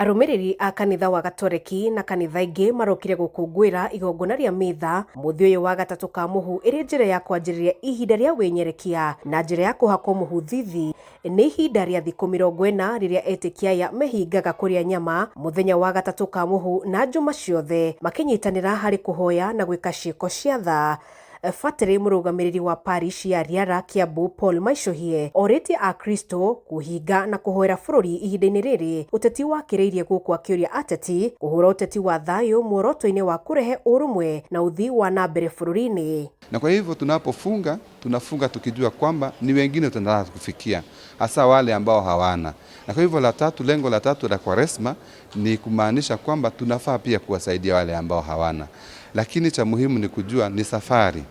Arũmĩrĩri a kanitha wa Gatoreki na kanitha ingĩ marokire gũkũngũĩra igongona rĩa Mitha mũthĩ ũyũ wa gatatũ ka mũhu ĩrĩ njĩra ya kwanjĩrĩria ihinda rĩa wĩnyerekia na njĩra ya kũhakwo mũhu thithi. Nĩ ihinda rĩa thikũ 40 rĩrĩa etĩkia aya mehingaga kũrĩa nyama mũthenya wa gatatũ ka mũhu na njuma ciothe makĩnyitanĩra harĩ kũhoya na gwĩka ciĩko cia tha. Batĩrĩ mũrũgamĩrĩri wa parish ya Riara Kiambu Paul Maicũhie orĩtie akristo kũhinga na kũhoera bũrũri ihinda-inĩ rĩrĩ ũteti wakĩrĩirie gũkũ akĩũria ateti kũhũra ũteti wa thayũ muoroto-inĩ wa kũrehe ũrũmwe na ũthii wa na mbere bũrũri-inĩ. Na kwa hivyo tunapofunga, tunafunga tukijua kwamba ni wengine tunataka kufikia, hasa wale ambao hawana. Na kwa hivyo la tatu, lengo la tatu la Kwaresma ni kumaanisha kwamba tunafaa pia kuwasaidia wale ambao hawana. Lakini cha muhimu ni kujua ni safari.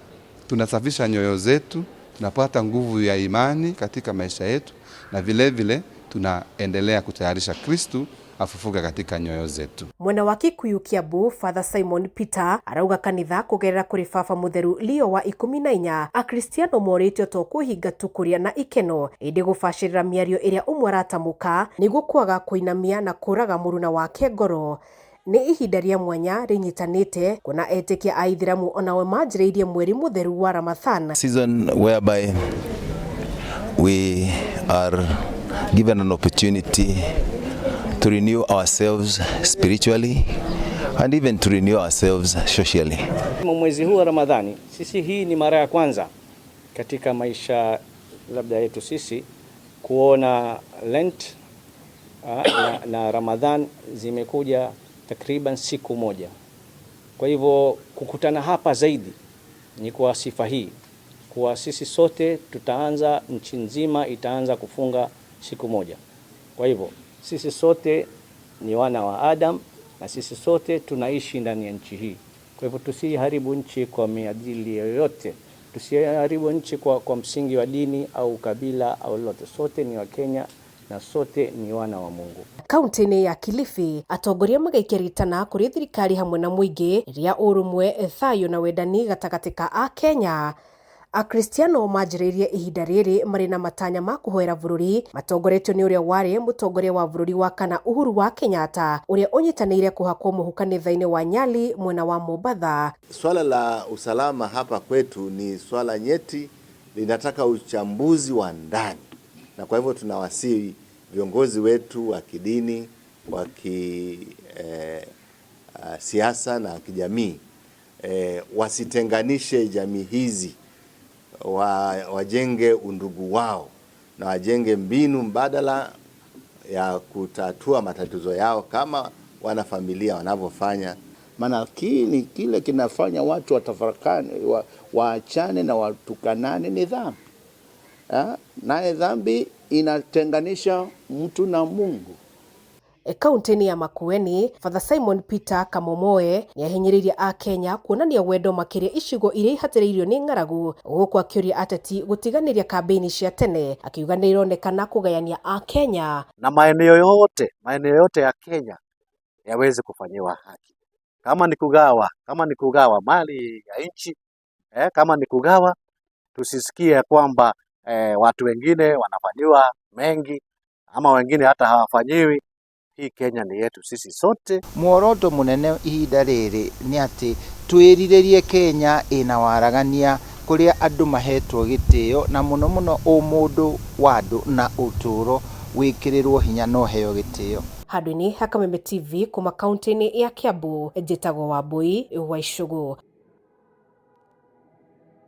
Tunasafisha nyoyo zetu, tunapata nguvu ya imani katika maisha yetu, na vile vile tunaendelea kutayarisha Kristu afufuka katika nyoyo zetu. Mwena wa Kikuyu Kiambu Father Simon Peter arauga kanitha kugerera kuri baba mutheru Leo wa 14 akristiano morĩtio to kwĩhinga tu kũrĩa na ikeno ĩndĩ gũbacĩrĩra mĩario ĩrĩa ũmwe aratamũka nĩguo kwaga kũinamia na kũraga mũruna wake ngoro. Nĩ ihinda rĩa mwanya rĩnyitanĩte kuona etĩkia a ithĩramu onao manjĩrĩirie mweri mũtheru wa Ramadhan. Season whereby we are given an opportunity to renew ourselves spiritually and even to renew ourselves socially. Mwezi huu wa Ramadhani, sisi hii ni mara ya kwanza katika maisha labda yetu sisi kuona Lent na Ramadhan zimekuja takriban siku moja. Kwa hivyo kukutana hapa zaidi ni kwa sifa hii, kwa sisi sote tutaanza, nchi nzima itaanza kufunga siku moja. Kwa hivyo sisi sote ni wana wa Adam na sisi sote tunaishi ndani ya nchi hii. Kwa hivyo tusiharibu nchi kwa miajili yoyote, tusiharibu nchi kwa msingi wa dini au kabila au lolote. Sote ni Wakenya na sote ni wana wa Mungu. Kaunti-inĩ ya Kilifi atongoria magaikia ritana kũrĩ thirikari hamwe na mũingĩ rĩa ũrũmwe thayũ na wendani gatagatĩ ka Akenya. Akristiano manjĩrĩirie ihinda rĩrĩ marĩ na matanya ma kũhoera bũrũri matongoretio nĩ ũrĩa warĩ mũtongoria wa bũrũri wa kana Uhuru wa Kenyatta ũrĩa ũnyitanĩire kũhakwo mũhu kanitha-inĩ wa Nyali mwena wa Mombatha. Swala la usalama hapa kwetu ni swala nyeti, linataka uchambuzi wa ndani, na kwa hivyo tunawasihi viongozi wetu wa kidini, wa kisiasa na kijamii wasitenganishe jamii hizi, wajenge undugu wao na wajenge mbinu mbadala ya kutatua matatizo yao kama wanafamilia wanavyofanya. Maana kile kinafanya watu watafarakane, waachane na watukanane ni dhambi. Naye dhambi inatenganisha mtu na Mungu. Kaunti-inĩ ya Makueni Father Simon Peter Kamomoe nĩahinyĩrĩirie Akenya kuonania wendo makĩria icigo iria ihatĩrĩirio nĩ ng'aragu gũkũ akĩũria ateti gũtiganĩria kambĩini cia tene akiuga nĩ ironekana kũgayania Akenya. Na maeneo yote ya Kenya yaweze kufanyiwa haki. Kama ni kugawa mali ya nchi, kama ni kugawa, tusisikie kwamba watu wengine wanafanyiwa mengi ama wengine hata hawafanyiwi. Hii Kenya ni yetu sisi sote. Muoroto munene ihinda rĩrĩ nĩ atĩ twĩrirĩrie Kenya ĩna waragania kũrĩa andũ mahetwo gĩtĩo na mũno mũno ũmũndũ wa andũ na ũtũũro wĩkĩrĩrwo hinya na ũheo gĩtĩo. Handũ-inĩ ha Kameme TV kuma kaunti-inĩ ya Kiambu njĩtagwo Wambui wa Icũgũ.